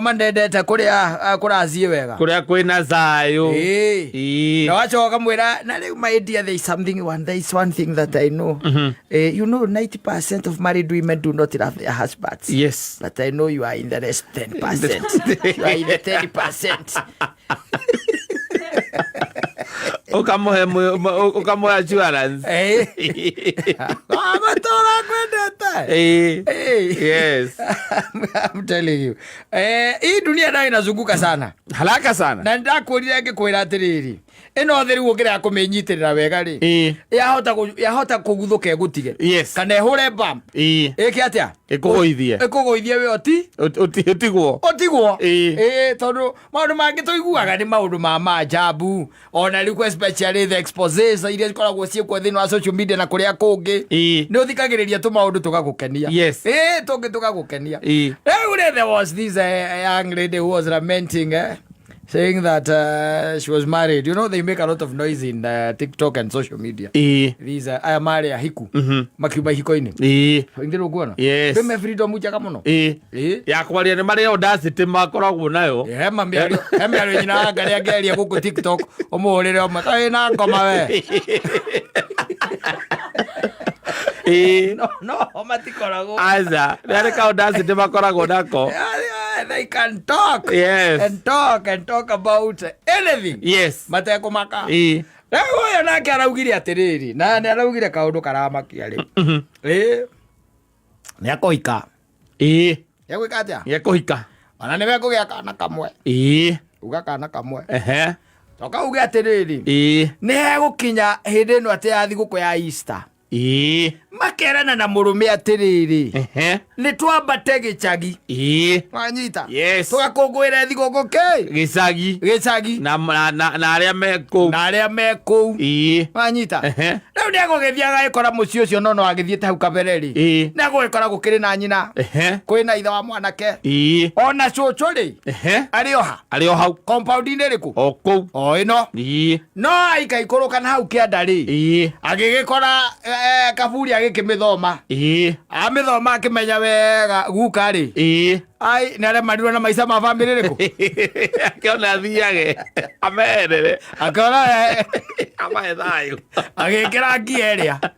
Mandendete kuria kurathie wega. Kuria kwina thayo. Ĩĩ. Ĩĩ. Na wacoka ũkamwĩra, na rĩu, my dear, there is something one there is one thing that I know. You know 90% of married women do not love their husbands. But I know you are in the rest 10%. You are in the 10%. Ukamuhe assurance. Matũra kwendete. Ĩĩ. Eh. I'm telling you. Hii dunia nayo inazunguka sana. Haraka sana. Na ndakwĩrire ngĩkwĩra atĩrĩrĩ, ĩno thĩ rĩu ũngĩrega kũmĩnyitĩrĩra wega rĩ, yahota kũguthũka ĩgũtige. Kana ĩhũre bump. Ĩke atĩa? Ĩkũgũithie. Ĩkũgũithie we ũti Ũtigwo. Ũtigwo. Ĩĩ. Ĩĩ, tondũ maũndũ mangĩ tũiguaga nĩ maũndũ ma maajabu, ona rĩu especially the exposes iria cikoragwo ciĩkuo thĩinĩ wa social media na kũrĩa kũngĩ. Nĩ ũthikagĩrĩria tũmaũndũ tũgagũkenia. Ĩĩ, tũngĩ tũgagũkenia. Rĩu rĩ, there was this young lady who was lamenting, saying that she was married. You know they make a lot of noise in TikTok and social media. These aya marĩ ahiku makiuma ihiko-inĩ. Ingĩ rũkuona? Yes. Rĩu me freedom njega mũno. Ĩĩ. Ya kwaria nĩ marĩ audacity makoragwo nayo. He mĩario, he mĩario nyina wa Ngarĩ angĩaria gũkũ TikTok, ũmũhũrĩre ũmwe kaĩ na ngoma we. No matikoragwo. Aca, nĩ arĩ ka audacity makoragwo nako. Yeah, they can talk and talk and talk about anything matekũmaka. Rĩu ũyũ nake araugire atĩrĩrĩ, na nĩ araugire kaũndũ karamakia rĩu. Ĩĩ, nĩ akũhika. Egwĩka atĩa? Nĩekũhika. Ona nĩ mekũgĩa kana kamwe. Uga kana kamwe. Toka uge atĩrĩrĩ, nĩ hegũkinya hĩndĩ ĩno atĩ ya thigũkũ ya Easter, makerana na mũrũme atĩrĩrĩ, nĩ twambate gĩcagi. Wanyita? Yes. Tũgakũngũĩre thigũkũ kĩ? Gĩcagi. Gĩcagi. Na arĩa me kũu. Na arĩa me kũu. Wanyita? Ehe. Rĩu nĩ egũgĩthiĩ agagĩkora mũciĩ ũcio, no no agĩthiĩte hau kabere rĩ, nĩ egũgĩkora gũkĩrĩ na nyina, kwĩna ithe wa mwanake, ona cũcũ rĩ, arĩ oha. Arĩ o hau. Compound-inĩ ĩrĩkũ? O kũu. O ĩno. No aikaikũrũka na hau kĩanda rĩ, agĩgĩkora kaburi agĩkĩmĩthoma. Amĩthoma akĩmenya wega guka rĩ, ai, nĩ aremanirwo na maica ma bamĩrĩ rĩkũ. Akĩona athiage ameherere. Akĩona Amahe thayũ. Agĩkĩra ngia ĩrĩa.